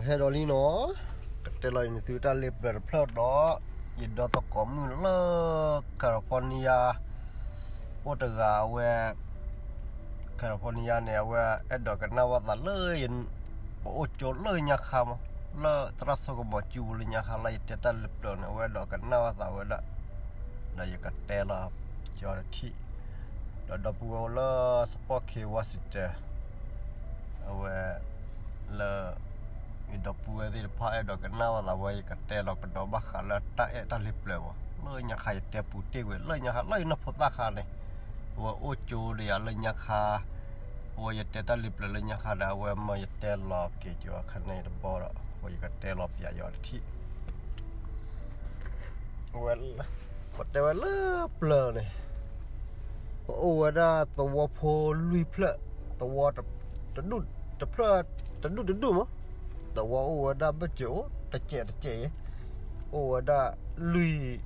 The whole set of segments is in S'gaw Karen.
ဟဲဒီးလံနီၤ, ကတဲလီၤယနသုတၢ်လ့ပျၢၤတဖျၢၣ်ဒီး ယဒီသကိးမုၣ်လၢ California အိၣ်တဂၤဝဲ, California န့ၣ် အဝဲအဲၣ်ဒိးကနၣ်ဘၣ်သးလၢ ပအိၣ်ကၠိလၢညါခါမး, လၢသရၣ်စိကမီၤစုပူၤလၢညါခါလၢယတဲတၢ်လ့ပျၢၤန့ၣ် အဝဲအဲၣ်ဒိးကနၣ်ဘၣ်သးဝဲဒၣ်, ဒီးယကတဲလီၤကၠီတထံၣ်, ဒီးဒီပုၢ်ဝဲၢ်အိၣ်လၢ Spokane Washington အဝဲ လၢ ယဒီပုၢ်ဝဲၢ်သ့ၣ်တဖၣ်အဲၣ်ဒိးကနၣ်ဘၣ်သးဝဲ ယကတဲလီၤကဒီးဘၣ်ဃးလၢတၢ်အဲၣ်တၢ်လ့ပျၢၤမး, လၢညါခါယတဲပူၤတ့ၢ်ကွံာ် လၢညါခါလၢယနီၢ်ဖိသၣ်ခါန့ၣ်, အဝဲအိၣ်ကၠိဒီးယၤလၢညါခါ, အဝဲယတဲတၢ်လ့ပျၢၤလၢညါခါဒီး အဝဲမၢယတဲလီၤက့ၤကၠီခါန့ၣ်တဘီဒီး အဝဲယကတဲလီၤပျးယီၤတထံၣ် ဝဲ, ပတဲဝဲလၢပျၢၤန့ၣ်, ပအိၣ်ဝဲဒၣ်သဝီဖိလွံၢ်ဖျၢၣ်, သဝီတဖျၢၣ်တဒူၣ်တဒူၣ်မး, သဝီအိၣ်ဝဲဒၣ်ဘၢၣ်စၢၤအိၣ်တစဲးတစဲးအံၤ, အိၣ်ဝဲဒၣ်လွံၢ်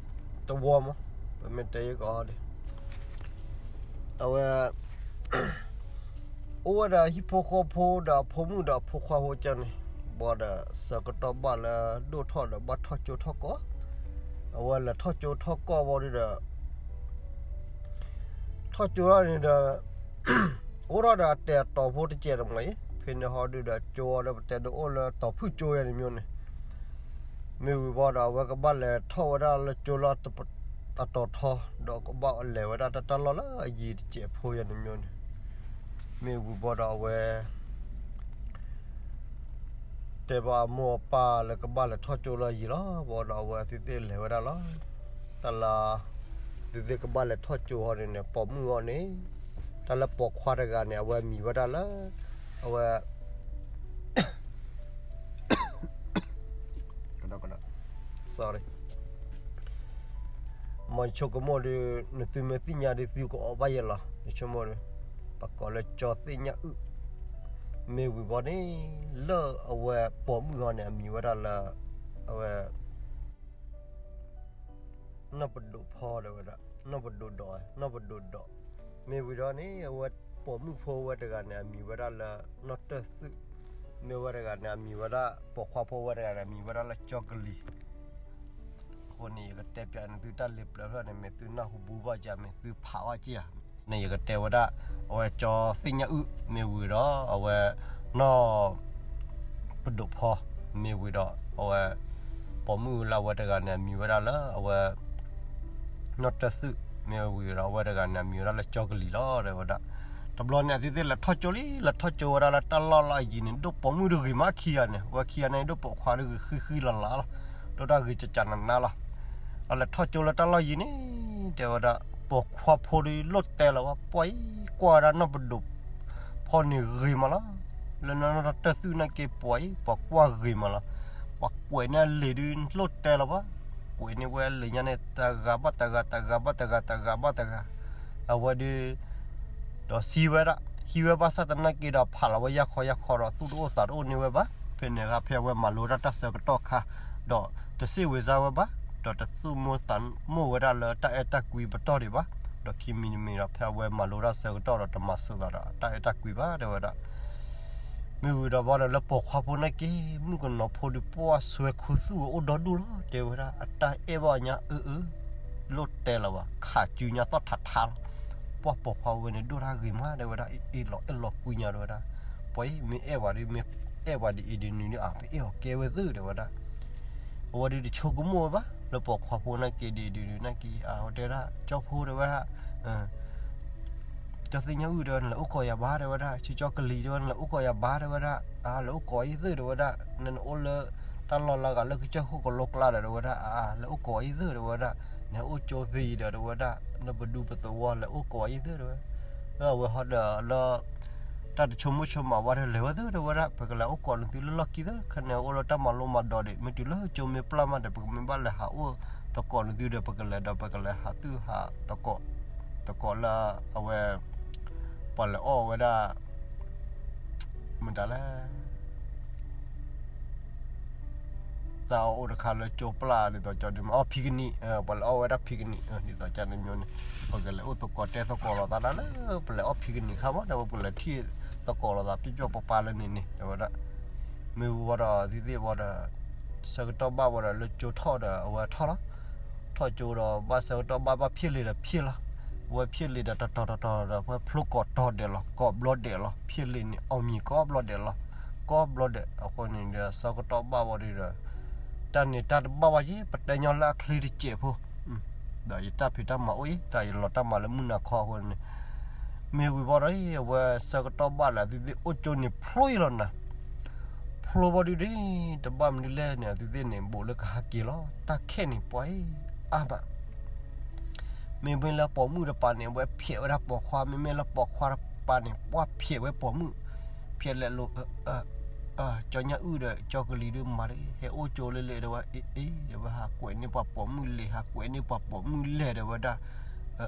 သဝီမး, ပမ့ၢ်တဲယကီးဒီး အဝဲ အိၣ်ဝဲဒီးဟံၣ်ဖိဃီဖိဒီးအဖိမုၣ်ဒီးအဖိခွါဖိကၢန့ၣ်, ဘၣ်ဒီးဆၢကတီၢ်ဘၣ်လၢဒိၣ်ထီၣ်ဒီးဘၣ်ထီၣ်ကၠိထီၣ်ကီၢ်, အဝဲလဲၤထီၣ်ကၠိထီၣ်ကီၢ်ဘၣ်ဒုဒီး ထီၣ်ကၠိထီၣ်န့ၣ်ဒီး အိၣ်ထီၣ်ဒီးအတဲာ်အတီၤဖိတစဲးတမံၤအံၤ, ဖဲန့ၣ်ဟီဒုဒီး ကၠိဝဲဒီးပတဲဒုးအိၣ်လၢတီၤဖုၣ်ကၠိယဲန့ၣ်မ့ၢ်န့ၣ်, မ့ၢ်ဝံၤဘၣ်ဒီး အဝဲကဘၣ်လဲၤထီၣ်ဝဲဒၣ်လၢကၠိလၢအတီၤထီ, ဒီးကဘၣ်လဲၤဝဲဒၣ်တၢ်တၢ်လီၢ်လၢအယံၤတစဲးဖိယဲန့ၣ်မ့ၢ်န့ၣ်, မ့ၢ်ဝံၤဘၣ်ဒီးအဝဲ တဲဘၣ်အမိၢ်အပၢ်လၢကဘၣ်လဲၤထီၣ်ကၠိလၢအယံၤလီၤ. ဘၣ်ဒီးအဝဲအသုသ့ၣ်လဲၤဝဲဒၣ်လီၤ. တၢ်လၢ သုသ့ၣ်ကဘၣ်လဲၤထီၣ်ကၠိဟီန့ၣ်န့ၣ် ပိာ်မုၣ်အီၤန့ၣ်, တၢ်လၢပိာ်ခွါတဂၤန့ၣ် အဝဲအမံၤဝဲဒၣ်လၢ အဝဲ sorry, မ်ယဆိကမိၣ်ဒီး နသုမ့ၢ်သ့ၣ်ညါဒီး သုကအီၣ်ဘၣ်ယဲလီၤ. ယဆိကမိၣ်ဒီး ပကိးလၢကၠီသ့ၣ်ညါအုၣ်, မ့ၢ်ဝံၤဘၣ်န့ၣ် လၢအဝဲပိာ်မုၣ်ဟီန့ၣ် အမံၤဝဲဒၣ်လၢ အဝဲ နီၢ်ပဒိၣ်ဖီတဲဝဲဒၣ်, နီၢ်ပဒိၣ်ဒီး, နီၢ်ပဒိၣ်ဒီး, မ့ၢ်ဝံၤဒီးန့ၣ် အဝဲပိာ်မုၣ်ဖိဝဲတဂၤန့ၣ် အမံၤဝဲဒၣ်လၢ နီၢ်တၢၢ်သုး, မ့ၢ်ဝဲတဂၤန့ၣ် အမံၤဝဲဒၣ်, ပိာ်ခွါဖိဝဲတဂၤန့ၣ် အမံၤဝဲဒၣ်လၢကၠီကလံၤ အဃိန့ၣ် ယကတဲပျးနသုတၢ်လ့ပျၢၤဖျၢၣ်န့ၣ် မ့ၢ်သုနၢ်ဟူဘူဘၣ်ကၢ် မ့ၢ်သုဖးဘၣ်ကၢ်ဧါ. န့ၣ်ယကတဲဝဲဒၣ် အဝဲကၠီသ့ၣ်ညါအုၣ် မ့ၢ်ဝံၤဒီး အဝဲ နီၢ်ပဒိၣ်ဖီ မ့ၢ်ဝံၤဒီး အဝဲ ပိာ်မုၣ်လၢအဝဲတဂၤန့ၣ် အမံၤဝဲဒၣ်လၢ အဝဲ နီၢ်တၢၢ်သုး မ့ၢ်ဝံၤဒီး အဝဲတဂၤန့ၣ် အမံၤဝဲဒၣ်လၢကၠီကလံၤလီၤ တဲဝဲဒၣ်. တဘျီန့ၣ် အသုသ့ၣ်လဲၤထီၣ်ကၠိလံ လဲၤထီၣ်ကၠိဝဲဒၣ်လၢတၢ်လီၢ်လၢအယံၤန့ၣ် ဒိၣ်ပိာ်မုၣ်တဂ့ၤမးခံဂၤန့ၣ် ဝဲခံဂၤန့ၣ် ဒိၣ်ပိာ်ခွါတဂ့ၤဃံဃံလၤလၤလီၤ. ဒိၣ်တၢ်ဂ့ၤကကနနါလီၤ. အလဲၤထီၣ်ကၠိလၢတၢ်လီၢ်ယံၤန့ၣ် တဲဝဲဒၣ် ပိာ်ခွါဖိဒီးလိၣ်တဲလီၤဝဲ ပှၤအံၤ ကွၢ်ဝဲဒၣ်နီၢ်ပဒိၣ်ဖီန့ၣ်ဂ့ၤမးလီၤ. လၢနီၢ်တၢၢ်သုးနာ်က့ ပှၤအံၤ ပှၤကွၢ်ဂ့ၤမးလီၤ. ပှၤကွဲးန့ၢ်အလံာ်ဒုးလိၣ်တဲလီၤဘၣ်. ကွဲးန့ၢ်ဝဲအလံာ်ညါန့ၣ် တဂၤဘၣ်တဂၤ တဂၤဘၣ်တဂၤ တဂၤဘၣ်တဂၤ အဝဲဒုး ဒီးစံးဝဲဒၣ် ဟံးဝဲဘၣ်ဆၣ်သနာ်က့ဒီး ဖးလီၤဝဲယၢ်ခီယၢ်ခီဒီး သူၣ်တအိၣ်သးတအိၣ်န့ၢ်ဝဲဘၣ်. ဖဲန့ၣ်အခါ ဖဲအဝဲမၤလိတၢ်တၢ်ဆၢကတီၢ်အခါ ဒီးတစ့ၢ်ဝဲစါဝဲဘၣ်, ဒီးတသူၣ်မိၣ်သးမိၣ်ဝဲဒၣ်လၢတၢ်အဲၣ်တၢ်ကွံပတီၢ်ဒံးဘၣ်. ဒီးခံမံၤတမံၤဒီး ဖဲအဝဲမၤလိတၢ်ဆၢကတီၢ်ဒီး တမၤစၢၤသးဒီးတၢ်အဲၣ်တၢ်ကွံဘၣ် တဲဝဲဒၣ်. မ့ၢ်ဝံၤဒီးဘၣ်ဒီး လၢပိာ်ခွါဖိနာ်က့ မုၣ်ကနီၤဖိဒီး ပှၢ်ဆွဲခူသူၣ်ဝဲအိၣ်ဒီဒူၣ်လီၤ တဲဝဲဒၣ်. အတၢ်အဲၣ်ဘၣ်ညါအၢအၢ လိၣ်တဲလီၤဘၣ် ခးစုညါသီၣ်ထးထးလီၤ. ပှၢ်ပိာ်ခွါဝဲန့ၣ် ဒိၣ်တၢ်ဂ့ၤမး တဲဝဲဒၣ်. အ့ၣ်လီၤအဲၣ်လီၤကွံညါ တဲဝဲဒၣ်. ပှၤအံၤ မ့ၢ်အဲၣ်ပှၤဒီး မ့ၢ်အဲၣ်ပှၤဒ်အံၤဒ်နုၤဒ်အါ ပအဲၣ်အီၤကဲဝဲသ့ၣ် တဲဝဲဒၣ်. အဝဲဒုးတဆိကမိၣ်ဝဲဘၣ် လၢပိာ်ခွါဖိနာ်က့ဒ်အံၤဒ်နုၤနာ်က့ အဝဲတဲဒၣ် ကၠီဖိ တဲဝဲဒၣ် ကၠီသ့ၣ်ညါအုၣ် တဲဝဲ နလဲၤအိၣ်ကိးယၤဘၣ် တဲဝဲဒၣ်. ကၠီကလံၤ တဲဝဲ နလဲၤအိၣ်ကိးယၤဘၣ် တဲဝဲဒၣ်. အါ လဲၤအိၣ်ကိးအံၤသ့ၣ် တဲဝဲဒၣ်. နနအိၣ်လၢတၢ်လီၢ်လၢအဂၤလၢကစၢၢ်ခိၣ်ကလိကျါဒီး တဲဝဲဒၣ်. အါ လဲၤအိၣ်ကိးအံၤသ့ၣ် တဲဝဲဒၣ်. နဟဲအိၣ်ကၠိဖဲအံၤဒီး တဲဝဲဒၣ် နပဒူပသဝီ လဲၤအိၣ်ကိးအံၤသ့ၣ် တဲဝဲ. အဝဲဟီဒီးလၢ တၢ်တဆိကမိၣ်ဆိကမးဝဲဒီး လဲၤဝဲသ့ၣ် တဲဝဲဒၣ်. ပကလဲၤအိၣ်ကိးနသုလၢလီၢ်ခံသ့ၣ် ခဲန့ၣ် အိၣ်လၢတၢ်မၤလိမၤဒိးဒံး မ့ၢ်တုၤလၢကၠိမ့ၢ်ပျၢ်မးဒီး ပကမ့ၢ်ဘၣ်လဲၤဟးအိၣ်သကိးနသုဒီး ပကလဲၤဒီး ပကလဲၤဟးသုဟးသကိး သကိးလၢအဝဲ ပှၤလဲၤအီၣ်ဝဲဒၣ် မတၤလဲၣ် တၢ်အီၣ်အိၣ်တခါလၢကၠိပျၢ်ဒ်သိးကၠီဒ်မး အီၣ်ဖံကနံၣ် ပှၤလဲၤအီၣ်ဝဲဒၣ်ဖံကနံၣ် ဒ်သိးကၠီန့ၣ်မျိုးန့ၣ် ပကလဲၤအိၣ်သကိးတဲသကိးလိာ်သးဒၣ်လၢ ပလဲၤအီၣ်ဖံကနံၣ်ခါမး ဒီးပလဲၤထံၣ်သကိးလိာ်သး ပျီပျီပပၢလၢန့ၣ်န့ၣ် တဲဝဲဒၣ်. မ့ၢ်ဝံၤဝံၤဒီး သုသ့ၣ်ဝံၤဒီး ဆၢကတီၢ်ဘၣ်ဝံၤဒီး လၢကၠိထီၣ်ဒီး အဝဲထီၣ်လီၤ. ထီၣ်ကၠိဒီး ဘၣ်ဆၢကတီၢ်ဘၣ် ဘၣ်ဖျ့ၣ်လံာ်ဒီးဖျ့ၣ်လီၤ. အဝဲဖျ့ၣ်လံာ်ဒီးတတီၤတတီၤဒီး အဝဲဖျိကိးတီၤဒဲးလီၤ. ကိးဘျီဒဲးလီၤ. ဖျ့ၣ်လံာ်န့ၣ် အီၣ်မံၤကိးဘျီဒဲးလီၤ. ကိးဘျီဒဲး အဃိန့ၣ်ဒီး ဆၢကတီၢ်ဘၣ်ဝံၤဒီး တၢ်န့ၣ်တၢ်တဘၣ်ဘၣ်ယဲ ပတဲညီလၢအချ့တစဲးဖိ ဒီးယတၢ်ဖံးတၢ်မၤအိၣ်အံၤ တၢ်ယလီၤတၢ်မၤလၢမုၢ်နၤခီအဃိန့ၣ် မ့ၢ်ဝံၤဘၣ်ဒီး အဝဲဆၢကတီၢ်ဘၣ်လၢ သုသ့ၣ်အိၣ်ကၠိန့ၣ်ဖျိအံၤလီၤနၤ. ဖျိဘၣ်ဒုဒီး တဘၣ်မနုၤလဲၣ်န့ၣ် သုသ့ၣ်န့ၣ် ဘူးလၢကဟးက့ၤလီၤ. တၢ်ခဲန့ၣ်ပှၤအံၤ အါဘၣ် မ့မ့ၢ်လၢပိာ်မုၣ်တပၤန့ၣ် အဝဲဖျဲးဝဲဒၣ်ပိာ်ခွါ မ့မ့ၢ်လၢပိာ်ခွါတပၤန့ၣ် ပှၤဖျဲးဝဲပိာ်မုၣ် ဖျဲးလဲၤလိၤ ကၠီညၣ်အုၣ်ဒီးကၠီကလံၤဒုးမၤတဂ့ၤ ဟဲအိၣ်ကၠိလၢလဲၣ်ဒီးဝဲ အ့ အ့ ဒီးဝဲဟးကွဲးန့ၢ်ပှၤ ပိာ်မုၣ်လံၤ ဟးကွဲးန့ၢ်ပှၤပိာ်မုၣ်လဲၣ်ဒီးဝဲဒၣ်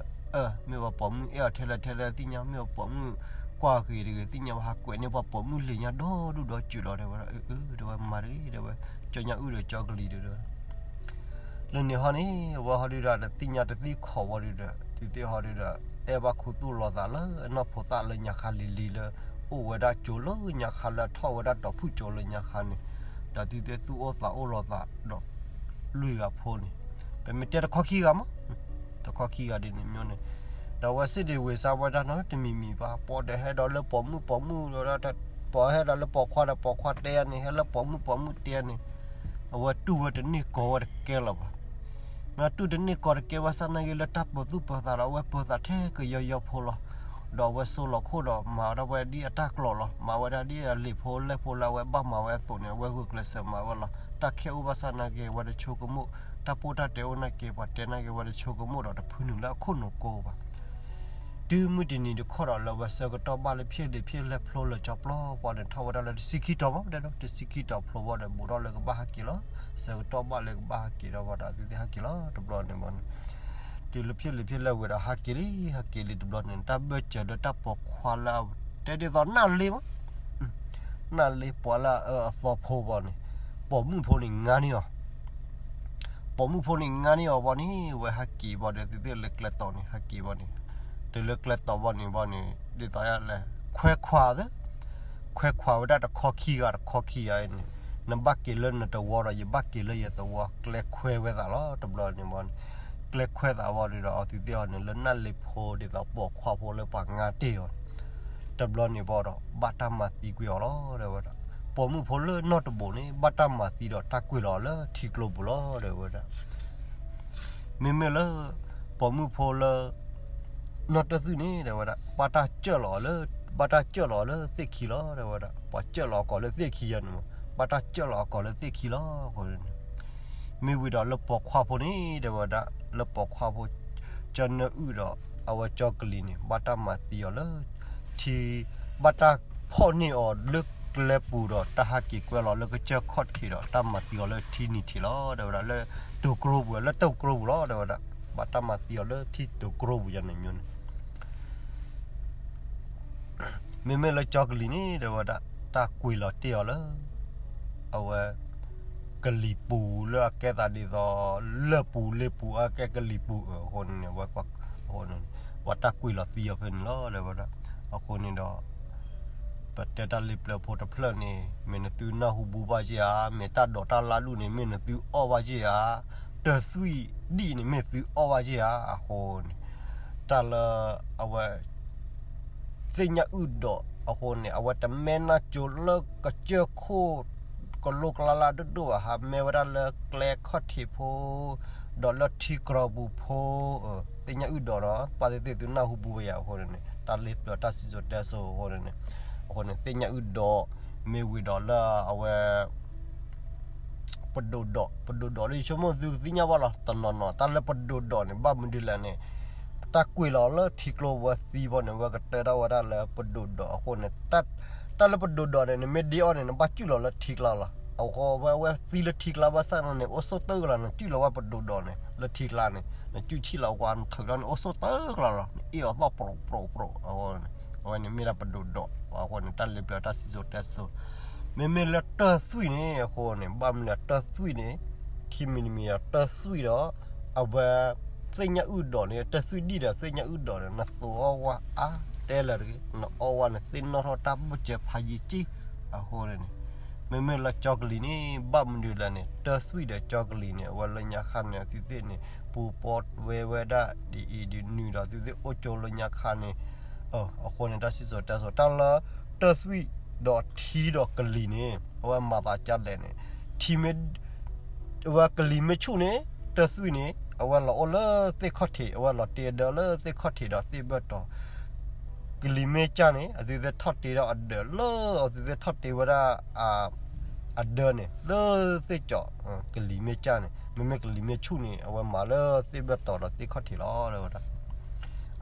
မ့ၢ်ပှၤပိာ်မုၣ်အဲၣ်အီၤထဲလဲၣ်ထဲလဲၣ်သ့ၣ်ညါ မ့ၢ်ပှၤပိာ်မုၣ်ကွၢ်ဂ့ၤတဂ့ၤသ့ၣ်ညါ ဟးကွဲးန့ၢ်ပှၤပိာ်မုၣ်လံၤညါဒီဒူၣ်ဒီစုာ်လီၤဒီးဝဲဒၣ် အ့ ဒီးဝဲမၤတဂ့ၤဒီးဝဲ ကၠီညၣ်အုၣ်ဒီးကၠီကလံၤဒုးဒီး လၢန့ၣ်ဟီန့ၣ် အဝဲဟီဒုးဒီး တသ့ၣ်ညါတသ့ၣ်ခီးဝံၤဒုးဒီး သုသ့ၣ်ဟီဒုးဒီး အဲၣ်ဘၣ်ခူသူၣ်လီၤသးလၢအနီၢ်ဖိသၣ်လၢညါခါလံၤလံၤလၢ အိၣ်ဝဲဒၣ်ကၠိလၢညါခါလၢထီၣ်ဝဲဒၣ်တီၤဖုၣ်ကၠိလၢညါခါန့ၣ် ဒီးသုသ့ၣ်သူၣ်အိၣ်သးအိၣ်လီၤသးဒီး လွံၢ်ဂၤဖိန့ၣ် ပမ့ၢ်တဲတခီခံဂၤမး တခီခံဂၤဒ်န့ၣ်မ့ၢ်န့ၣ် ဒီးအဝဲစ့ၢ်ဒၣ်ဝံၤစါဝဲဒၣ်နီတမံၤမံၤဘၣ် ပိာ်ဒီးဟဲဒီးလၢပိာ်မုၣ်ပိာ်မုၣ်ဒီး ပိာ်ဟဲဒီးလၢပိာ်ခွါဒီးပိာ်ခွါတဲန့ၣ် ဟဲလၢပိာ်မုၣ်ပိာ်မုၣ်တဲန့ၣ် အဝဲတူၢ်ဝဲတန့ၢ်ကီဝဲတကဲလၢၤဘၣ်. မ့ၢ်တူၢ်တန့ၢ်ကီတကဲဘၣ်ဆၣ်နာ်က့လၢတၢ်ပၢၤသူၣ်ပၢၤသးဒီးအဝဲပၢၤသးထဲကယီယီဖိလီၤ. ဒီးအဝဲဆိလီၤခိၣ်ဒီးမၤဝဲဒၣ်ဝဲဒ်အတၢ်ကျိၤလီၤ. မၤဝဲဒၣ်ဒ်အလံာ်ဖိလဲၢ်ဖိလၢအဝဲဘၣ်မၤဝဲအသိးန့ၣ် အဝဲဂုာ်ကျဲးစၢးမၤဝဲလီၤ. တၢ်ခဲအိၣ်ဘၣ်ဆၣ်နာ်က့ဝဲတဆိကမိၣ်, တၢ်ပိၢ်တၢ်တဲအိၣ်နာ်က့ ပှၤတဲနာ်က့ဝဲတဆိကမိၣ်ဒီးတဖုနုာ်လၢအခိၣ်နူာ်ကိးဘၣ် တုၤမုၢ်တနံၤတခီဒီးလၢအဝဲဆၢကတီၢ်ဘၣ်လၢဖျ့ၣ်လံာ်ဖျ့ၣ်လဲၢ်ဖျိလၢကၠီပျီပှၤန့ၣ် ထီၣ်ဝဲဒၣ်လၢတဆံခံတီၤမး ပတဲဒၣ် တဆံခံတီၤဖျိဝဲဒီး ဘူးထီၣ်လၢကဘၣ်ဟးက့ၤလီၤ. ဆၢကတီၢ်ဘၣ်လၢကဘၣ်ဟးက့ၤဒီးဝဲဒီး သုသ့ၣ်ဟးက့ၤလီၤ တဘျီန့ၣ်ဘၣ်န့ၣ် တုၤလၢဖျ့ၣ်လံာ်ဖျ့ၣ်လဲၢ်ဝံၤဒီး ဟးက့ၤလံ ဟးက့ၤလံတဘျီန့ၣ် တၢ်ဘၢၣ်စၢၤဒီးတၢ်ပိာ်ခွါလၢ တဲဒ်သိးနၢ်လ့မး နၢ်လ့ပှၤလၢအအၢအသီဖိဘၣ်န့ၣ် ပိာ်မုၣ်ဖိန့ၣ်ငါန့ၢ်အီၤ ပိာ်မုၣ်ဖိန့ၣ်ငါန့ၢ်အီၤဘၣ်န့ၣ် ဝဲဟဲက့ၤဘၣ်ဒီး သုသ့ၣ်လၢကျဲတီၤန့ၣ် ဟဲက့ၤဘၣ်န့ၣ် တုၤလၢကျဲတီၤဘၣ်န့ၣ်ဘၣ်န့ၣ် ဒ်သိးယလဲၣ် ခွဲခွါသၢ ခွဲခွါဝဲဒၣ်တခီခံဂၤ တခီခံဂၤအံၤန့ၣ် နဘၣ်က့ၤလၢနသဝီဒီး ယဘၣ်က့ၤလၢယသဝီ ကျဲခွဲဝဲသးလီၤ တဘျီန့ၣ်ဘၣ်န့ၣ် ကျဲခွဲသးဘၣ်ဒီး အသုသ့ၣ်အီၤန့ၣ် လၢနၢ်လ့ဖိဒ်သိးပိာ်ခွါဖိလၢပှၤငါတ့ၢ်အီၤန့ၣ် တဘျီန့ၣ်ဘၣ်ဒီး ဘၣ်တၢ်မၤသံကွံာ်အီၤလီၤ တဲဝဲဒၣ်. ပိာ်မုၣ်ဖိလၢနီၢ်တဘိးန့ၣ် ဘၣ်တၢ်မၤသံဒီးတၢ်ကွံာ်လီၤအီၤလၢထံကျိပူၤလီၤ တဲဝဲဒၣ်. မ့မ့ၢ်လၢ ပိာ်မုၣ်ဖိလၢ နီၢ်တၢၢ်သွံၣ်န့ၣ် တဲဝဲဒၣ် ဘၣ်တၢ်ကၢၣ်လီၤအီၤလၢ ဘၣ်တၢ်ကၢၣ်လီၤအီၤလၢသ့ၣ်ခံလီၤ တဲဝဲဒၣ်. ပှၤကၢၣ်လီၤအကိာ်လၢသ့ၣ်ခံယဲန့ၣ်မး ဘၣ်တၢ်ကၢၣ်လီၤအကိာ်လၢသ့ၣ်ခံလီၤ အဃိန့ၣ် မ့ၢ်ဝံၤဒီးလၢပိာ်ခွါဖိန့ၣ် တဲဝဲဒၣ် လၢပိာ်ခွါဖိ ကၠီနၢအုၣ်ဒီး အဝဲကၠီကလံၤန့ၣ် ဘၣ်တၢ်မၤသံအီၤလၢ ထံ ဘၣ်တၢ်ဖီၣ်န့ၢ်အီၤလၢကျဲပူၤဒီး တၢ်ဟးက့ၤကွဲလီၤလၢကစၢၢ်ခီၣ်ထံးဒီး တၢ်မၤသံအီၤလၢထံနံၤထံးလီၤ တဲဝဲဒၣ် လၢတိၤကျိပူၤ လၢတိၤကျိပူၤလီၤ တဲဝဲဒၣ်. ဘၣ်တၢ်မၤသံအီၤလၢထံတိၤကျိပူၤယဲန့ၣ်မ့ၢ်န့ၣ် မ့မ့ၢ်လၢကၠီကလံၤန့ၣ် တဲဝဲဒၣ် တၢ်ကွံာ်လီၤတ့ၢ်အီၤလၢ အဝဲ ကလံၤပူၤလၢအကဲသးဒ်သိး လၢၢ်ပူၤလ့ပူၤအကဲကလံၤပူၤအဃိန့ၣ် ပှၤတၢ်ကွံာ်လီၤသံအီၤဖဲန့ၣ်လီၤ တဲဝဲဒၣ်. အဃိန့ၣ်ဒီး ပတဲတၢ်လ့ပျၢၤဖိတဖျၢၣ်န့ၣ် မ့ၢ်နသုနၢ်ဟူဘူဘၣ်ယဲၢ်ဧါ, မ့ၢ်တၢ်ဒိးတၢ်လၢ်ဒူၣ်န့ၣ် မ့ၢ်နသုအီၣ်ဘၣ်ယဲၢ်ဧါ, တၢသွံၣ်ဒံၣ်န့ၣ် မ့ၢ်သုအီၣ်ဘၣ်ယဲၢ်ဧါ အဃိန့ၣ် တၢ်လၢအဝဲ သ့ၣ်ညါအုၣ်ဒိးအဃိန့ၣ် အဝဲတမဲနၢ်ကၠိလၢကစၢၢ်ခိၣ် ကလိကျါလၢဒိၣ်ဒိၣ်ဘၣ် ဟးမဲဝဲဒၣ်လၢကျဲခီၣ်ထံးဖိ ဒီးလၢထံကြီပူၤဖိ သ့ၣ်ညါအုၣ်ဒိးဒီး ပၢ်သ့ၣ်သ့ၣ်သုနၢ်ဟူဘူဝဲယဲၢ်အဃိန့ၣ် တၢ်လ့ပျၢၤတၢ်စံၣ်စိၤတဲစိၤအဃိန့ၣ် အဃိန့ၣ် သ့ၣ်ညါအုၣ်ဒိး မ့ၢ်ဝံၤဒီးလၢအဝဲ ပဒိၣ်ဒိး ပဒိၣ်ဒိးလၢယဆိကမိၣ်သုကသ့ၣ်ညါဘၣ်လီၤ တနီၤနီၤ တၢ်လၢပဒိၣ်ဒိးန့ၣ် ဘၣ်မနုၤလဲၣ်န့ၣ် တၢ်ကွံာ်လီၤလၢထံကျိဝဲသံဘၣ်န့ၣ် ဝဲကတၢၢ်ထီၣ်ဝဲဒၣ်လၢပဒိၣ်ဒိးအဃိန့ၣ် တၢ်လၢပဒိၣ်ဒိးန့ၣ် နမ့ၢ်ဒ့အီၣ်န့ၣ် နဘၣ်စုၣ်လီၤလၢထံကျါလီၤ. အဃိဝဲ ဝဲသံလၢထံကျါဘၣ်ဆၣ်န့ၣ် အိၣ်ဆိၣ်တၢ်ကလီၤ နစုၣ်လီၤဝဲပဒိၣ်ဒိးန့ၣ် လၢထံကျါန့ၣ် နစုၣ်ဆံၣ်လီၤဝဲနထုးလီၤန့ၣ် အိၣ်ဆိၣ်တၢ်ကလီၤလီၤ နအ့ၣ်အီၤသီၣ်ပြီပြီပြီအဃိန့ၣ် အဝဲန့ၣ်မ့ၢ်ဒၣ်ပဒိၣ်ဒိးအဃိန့ၣ် တၢ်လ့ပျၢၤတၢ်စံၣ်စိၤတဲစိၤ မ့မ့ၢ်လၢတၢသွံၣ်န့ၣ်အဃိန့ၣ် ဘၣ်မနုၤလၢတၢသွံၣ်န့ၣ် ခံမံၤတမံၤဒီးတၢသွံၣ်ဒီး အဝဲ သ့ၣ်ညါအုၣ်ဒိးန့ၣ် တၢသွံၣ်ဒံၣ်ဒီးသ့ၣ်ညါအုၣ်ဒိးန့ၣ် နသိးအီၣ်ဝဲအါတဲလၢၤတဂ့ၤ နအီၣ်ဝဲန့ၣ်သ့ၣ်နီၣ်ထီၣ်တၢ်ဘၢၣ်စၢၤဖးယံာ်ကံ အဃိန့ၣ် မ့မ့ၢ်လၢကၠီကလံၤန့ၣ် ဘၣ်မနုၤလဲၣ်န့ၣ် တၢသွံၣ်ဒီးကၠီကလံၤန့ၣ် အဝဲလၢညါခါန့ၣ် အသုသ့ၣ်န့ၣ် ပူၤပီဝဲဝဲဒၣ်ဒ်အံၤဒ်နုၤဒီး အသုသ့ၣ်အိၣ်ကၠိလၢညါခါန့ၣ် အဃိန့ၣ် တၢ်စံၣ်စိၤတဲစိၤ တၢ်လၢတၢသွံၣ်ဒီးထံဒီးကလံၤန့ၣ် အဝဲမၤသးဒ်လဲၣ်န့ၣ် ထံမ့ၢ် အဝဲကလံၤမ့ၢ်ဆူၣ်န့ၣ် တၢသွံၣ်န့ၣ် အဝဲလီၤအိၣ်လၢသ့ၣ်ခီၣ်ထံး အဝဲလီၤတ့အဒၢလၢသ့ၣ်ခီၣ်ထံးဒီးသ့ၣ်ဘၢၣ်တီၤ ကလံၤမ့ၢ်ကၢ်န့ၣ် အသုသ့ၣ်ထီၣ်တ့ဒီးအဒၢးလၢ အသုသ့ၣ်ထီၣ်တ့ဝဲဒၣ် အဒၢန့ၣ် လၢသ့ၣ်ကၠီၤ ကလံၤမ့ၢ်ကၢ်န့ၣ် မ့မ့ၢ်ကလံၤမ့ၢ်ဆူၣ်န့ၣ် အဝဲမၤလၢသ့ၣ်ဘၢၣ်တီၤဒီးသ့ၣ်ခီၣ်ထံးလီၤ တဲဝဲဒၣ်.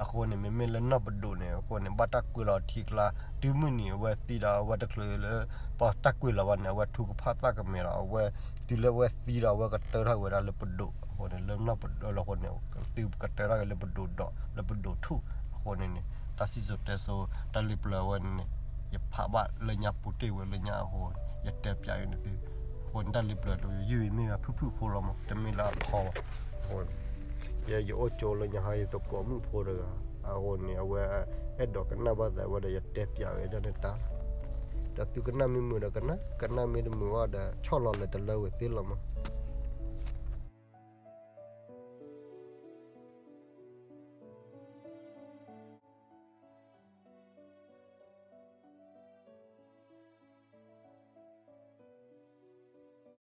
အဃိန့ၣ် မ့မ့ၢ်လၢနီၢ်ပဒိၣ်န့ၣ် အဃိန့ၣ် ဘၣ်တၢ်ကွံာ်လီၤထံကျါ တုၤမုၢ်နံၤအဝဲသံဒီး အဝဲတချုးလၢ ပှၤတၢ်ကွံာ်လီၤဘၣ်န့ၣ် အဝဲထုကဖၣ်သၣ်ကမဲာ်ဒီး အဝဲ တုၤလၢအဝဲသံဒီး အဝဲကတၢထီၣ်ဝဲဒၣ်လၢပဒိၣ် အဃိန့ၣ် လၢနီၢ်ပဒိၣ်လၢအဃိန့ၣ် သုကတၢထီၣ်က့ၤလၢပဒိၣ်ဒီး လၢပဒိၣ်ထူၣ် အဃိန့ၣ်န့ၣ် တၢ်စံၣ်စိၤတဲစိၤ တၢ်လ့ပျၢၤအဝဲန့ၣ်န့ၣ် ယဖးဘၣ်လၢညါပူၤတ့ၢ်ဝဲလၢညါအဃိ ယတဲပျးအံၤန့ၣ်သု အဃိန့ၣ် တၢ်လ့ပျၢၤတယုၢ်အံၤမ့ၢ်ဂၤဖုၣ်ဖုၣ်ဖိလီၤမး တမ့ၢ်လၢအခီဘၣ် အဃိန့ၣ် ယ ယအိၣ်ကၠိလၢညါဟါ ယသကိးမုၣ်ဖိတဂၤ အဃိန့ၣ် အဝဲအဲၣ်ဒိးကနၣ်ဘၣ်သးဝဲဒီး ယတဲပျးဝဲဒ်န့ၣ်တၢ်လီၤ. ဒီးသုကနၣ်မ့ၢ်မုာ်ဒီးကနၣ်, ကနၣ်မ့ၢ်တမုာ်ဘၣ်ဒီး ဆီၣ်လီၤလၢတလၢဝဲသ့လီၤမး.